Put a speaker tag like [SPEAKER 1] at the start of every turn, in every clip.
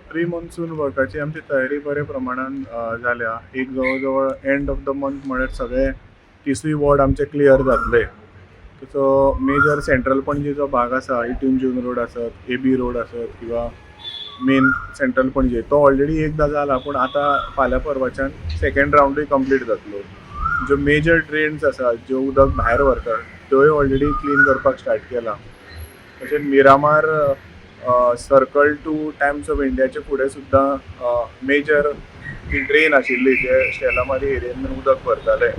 [SPEAKER 1] Pre monsoon वर्काची आमची तयारी बऱ्या प्रमाणान जाल्या. एक जवळ जवळ एंड ऑफ the month म्हळ्यार सगळे तिसूय वॉर्ड आमचे क्लियर जातले. तसो मेजर सेंट्रल पणजेचो भाग आसा, 18 जून रोड आसत, एबी रोड आसत किंवा मेन सेंट्रल पणजे, तो ऑलरेडी एकदां जाला, पूण आतां फाल्यां परवाच्यान सेकेंड रावंडूय कंप्लीट जातलो. ज्यो मेजर ड्रेन्स आसा, ज्यो उदक भायर व्हरता, त्योय ऑलरेडी क्लीन करपाक स्टार्ट केला. तशेंच Miramar circle to Times of इंडियाचे फुडें सुद्दां मेजर ती ड्रेन आशिल्ली, जे स्टेलामारी एरियेन उदक भरताले,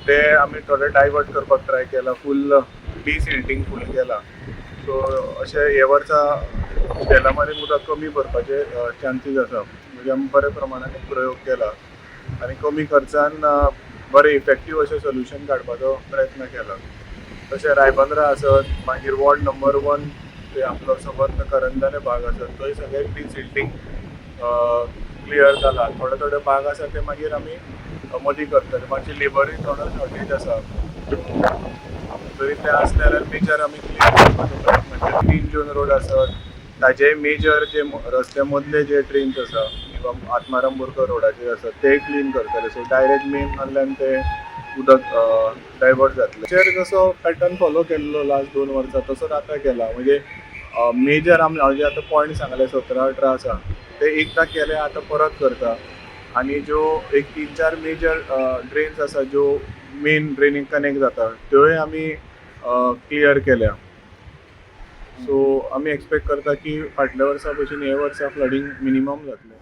[SPEAKER 1] ते आमी थोडे डायवर्ट करपाक ट्राय केला. फूल डिसिल्टींग फूल केला. सो अशें हे वर्सा स्टेलामारीन उदक कमी भरपाचे चान्सीस आसा. म्हणजे आमी बऱ्या प्रमाणान एक प्रयोग केला आनी कमी खर्चान बरें इफेक्टीव अशें सोल्युशन काडपाचो प्रयत्न केला. तशें रायबंद्रा आसत, मागीर वॉर्ड नंबर 1 ते आपलो सबंद करंदाले भाग आसत, थंय सगळे डिसिल्टींग क्लियर जाला. थोडे थोडे भाग आसा ते मागीर आमी मदीं करतले. मातशी लेबरूय थोडो शॉर्टेज आसा, तरी ते आसले जाल्यार मेजर आमी क्लियर करपाचो प्रयत्न केला. 3 जून रोड आसत, ताजे मेजर जे रस्त्या मदले जे ड्रेन्स आसा किंवा आत्माराम बोरकर रोडाचेर आसा, ते क्लीन करतले. सो डायरेक्ट मेन ते उदक डायवर्ट जातलें. चेर जसो पॅटर्न फॉलो केल्लो लास्ट 2 वर्सां, तसोच आतां केला. म्हणजे मेजर आमी हांव जे आतां पॉयंट सांगले 17-18 आसा, ते एकदां केले, आतां परत करता. आनी ज्यो एक 3-4 मेजर ड्रेन्स आसा, ज्यो मेन ड्रेनीक कनेक्ट जाता, त्योय आमी क्लियर केल्या. सो आमी एक्सपेक्ट करता की फाटल्या वर्सा भशेन हे वर्सा फ्लडींग मिनिमम जातलें.